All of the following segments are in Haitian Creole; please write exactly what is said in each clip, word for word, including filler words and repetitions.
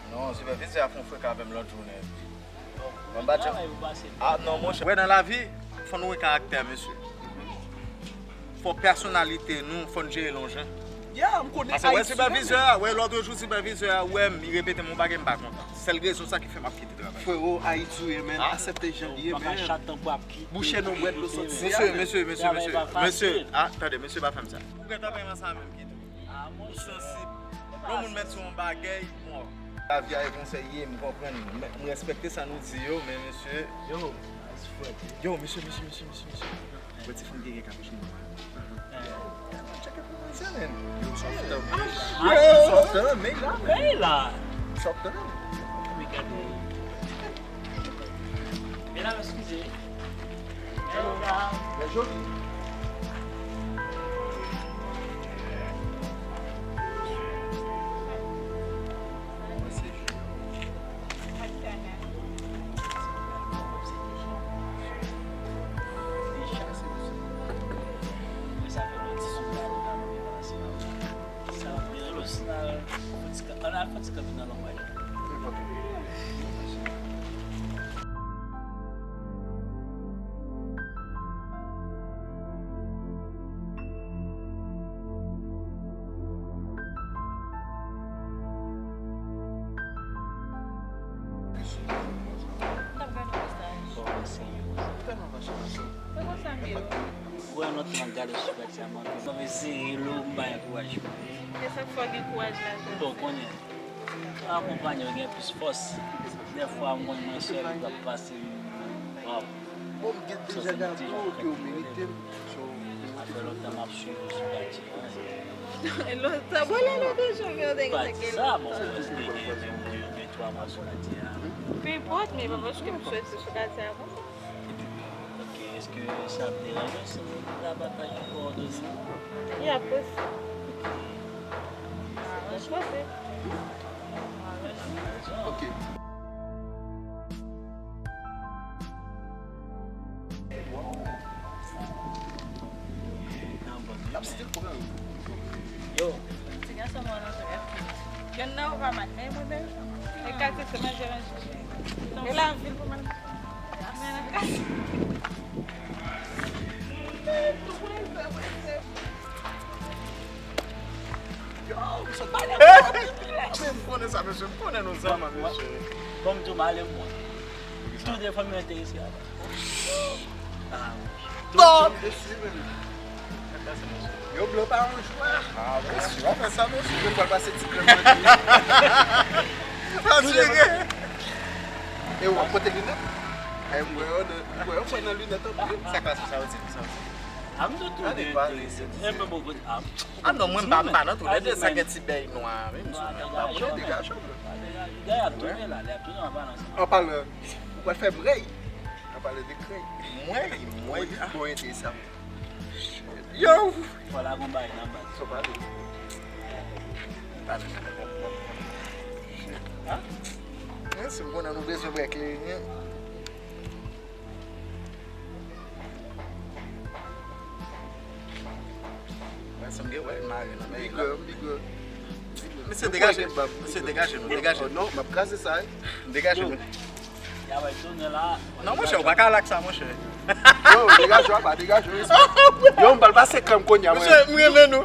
Non, sipèvizè a fè yon freka avè m lòt jounen. Mwen pa janm. Ah, non, monchè. Wè, nan lavi, fò nou wè karaktè, mesye. Fò pèsonalite nou, fò n jere l yon jan. Yeah, m konnen Ayiti. Paske wè sipèvizè a, wè lòt jou sipèvizè a, wè m, li repete m yon bagay, m pa kontan. Sèl rezon sa ki fè m ap kite travay. Frero, Ayiti ou ye, men, aksepte jan li ye, men. Bouche nan bwèt dlo soti a, men. Mesye, mesye, mesye, mesye, mesye. Ah, tande, mesye pa fè m sa. Ou gentan pran sa menm, kite. Ah, monchè. Ou sansib. Lè yon moun mèt sou yon bagay, bon. Lavi a e konsa l ye, m konprann. M, m respekte sa nou di yo, men mesye. Yo, nice friend. Yo, mesye, mesye, mesye, mesye, mesye. Wè ti fanm ki gen kapich nwa. Yo, tcheke pou mwen sa, men. Yo, sòtan. Yo, sòtan, men la. Men la. Sòtan. Men gade. Medam, eskize. Hello. Lè joli. Mwen se Junior. Sa fè lontan m pa wè w. Sa ap gen lòs la, fò ti ka, ann al fò ti kanpe nan lanmay la. Bon, mèsi. Mwen kontan m ye. Ou wè lòt nan gade sou gad sa, mwen anvi sere l, m bay ankourajman. E sa k fè w gen kouraj la, sa? Bon, konnen, akonpanye w gen plis fòs. Dèfwa, mwen, mwen sèl, m ap pase, waw. Bon, m gen deja gade w ke w merite m. So, sa fè lontan m ap swiv ou sou pati a. Lontan, bon, lè lontan, jan m te gen pati sa, bon, mwen te gen menm de, de twa mwa sou pati a. Pe enpòt, men pa paske m soti sou pati a konsa. Ok, èske sa ap deranje w si m ta pataje kowòdone nou? Ya, posib. Mwen panse. Ok. Yo. Ti gason mwen nan tou. Yonn nan yo pa mal, men mwen menm, e katye se manje ranje. E la vil pou mwen. Men nan katye. Yo, m sot pale. Men m konnen sa, mesye. M konnen nou zanmi, mesye. Bon, m tou male mwen. Tou de fanmi enterese a. Ah, non! Yo, blan pa yon jwè. Ah, mesye, w ap fè sa, mesye. Yo pral pase ti krèm nan tou. Ap jere. E w ap pote linèt? Ay, m wè yo nan, m wè yo nan linèt anpil. Sa k pase, sa yo di, sa yo di? Ah, m tou tou de, de, de, enpe bon kote. Ah, non, mwen, m pa, m pa nan tou. Lè de sa gen ti bèy nwa, wi, m sou mwen, m pa bon. Degaje w, bro. Gade, ap tounen la, li ap tounen an palan sa. An palan, ou pral fè m rèy. An palan de krèy. Mwen, mwen, bon, enteresan. Yo! Fò la gon bagay nan baz. Sa w pale? Pale. Ha? Men si m konnen nou bezwen brèk li, hein? Mwen sanble wè mare nan men. Big up, big up. Mesye, degaje, mesye, degaje nou, degaje nou. Non, m ap kraze sa, wi. Degaje nou. Non, monchè, ou pa ka lak sa, monchè. Yo, degaje w apa, degaje w. Yo, m pral pase krèm kounye a, mwen. Mesye, m renmen nou.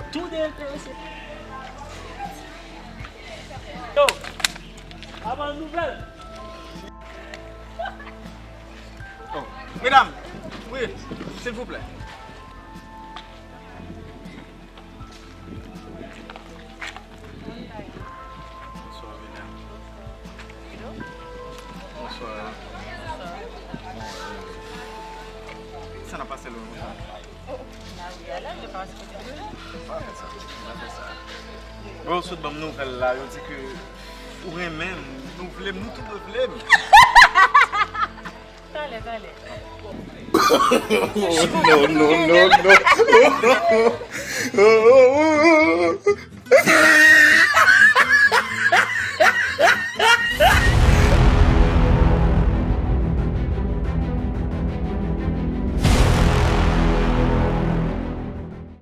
Yo, avan nouvèl. Oh. Medam, wi, silvouplè. Bonswa, medam. Bonswa. Sa n ap pase lwen konsa? Bon, yo sot ban m nouvèl la, yo di ke ou renmen m, nou vle m, nou tou vle m. Talè, talè. No, no, no, no.